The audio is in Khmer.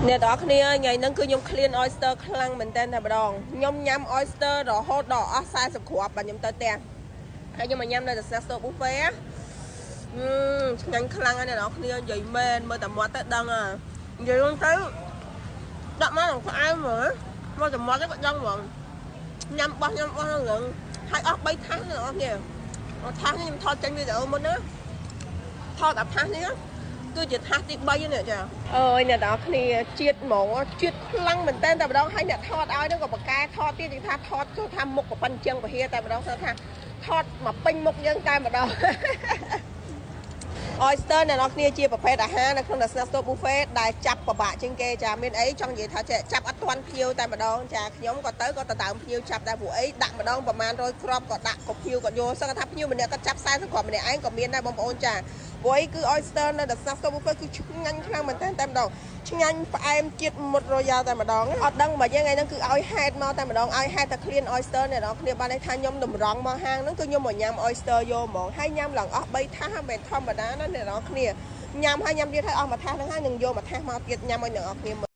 អ្នកទាំងអស់គ្នាថ្ងៃហ្នឹងគឺខ្ញុំឃ្លាន oyster ខ្លាំងមែនតើតែម្ដងខ្ញុំញ៉ាំ oyster រហូតដល់អស់40គ្រាប់បាទខ្ញុំទៅផ្ទះហើយខ្ញុំមកញ៉ាំនៅ The Snack Store Buffet អឺឆ្ងាញ់ខ្លាំងណាស់អ្នកនរគ្នានិយាយមែនមើលតែមាត់ទៅដឹងហ่ะនិយាយទៅដាក់មកនឹងផ្អែមហ្មងមកតែមាត់ទៅក៏ដឹងហ្មងញ៉ាំបោះញ៉ាំបោះហ្នឹងហើយអស់3ថាសអ្នកនរគ្នាថាសនេះខ្ញុំថតចេញវីដេអូមុនណាថតអាថាសនេះគឺជាថាសទី3នេះចាអើយអ្នកនរគ្នាជាតិហ្មងជាតិខ្លាំងមែនតើតែម្ដងហើយអ្នកថតឲ្យហ្នឹងក៏បកកែថតទៀតគេថាថតគឺថាមុខប្រប៉ិនជាងពហិតែម្ដងស្អាថាថតមកពេញមុខយើងតែម្ដង Oyster អ្នកនរគ្នាជាប្រភេទអាហារនៅក្នុង The Snack Store Buffet ដែលចាប់ពិបាកជាងគេចាមានអីចង់និយាយថាចាប់អត់ទាន់ភ្ញៀវតែម្ដងចាខ្ញុំក៏ទៅក៏ទៅដើមភ្ញៀវចាប់ដែរព្រោះអីដាក់ម្ដងប្រហែល100គ្រាប់ក៏ដាក់ក៏ភ្ញៀវក៏យល់សឹងថាភ្ញៀវម្នាក់ក៏ចាប់40គ្រាប់ម្នាក់ឯងក៏មានដែរបងប្អូនចាព្រោះអីគឺ Oyster នៅ The Snack Store Buffet គឺឆ្ងាញ់ខ្លាំងមែនទែនតែម្ដងឆ្ងាញ់ផ្អែមជាតិមុតរយ៉ាតែម្ដងអត់ដឹងបើយើងថ្ងៃហ្នឹងគឺឲ្យហេតុមកតែម្ដងឲ្យហេតុតែឃ្លាន Oyster អ្នកនរគ្នាបានន័យថាខ្ញុំតម្រង់មកហាងហ្នឹងគឺខ្ញុំមកញ៉ាំ Oyster យកហ្មងហើយញ៉ាំឡើងអស់3ថាសមិនធម្មតាណាអ្នកនរគ្នាញ៉ាំហើយញ៉ាំទៀតហើយអស់មួយថាសហ្នឹងហើយនឹងយកមួយថាសមកទៀតញ៉ាំឲ្យអ្នកនរគ្នាមើល។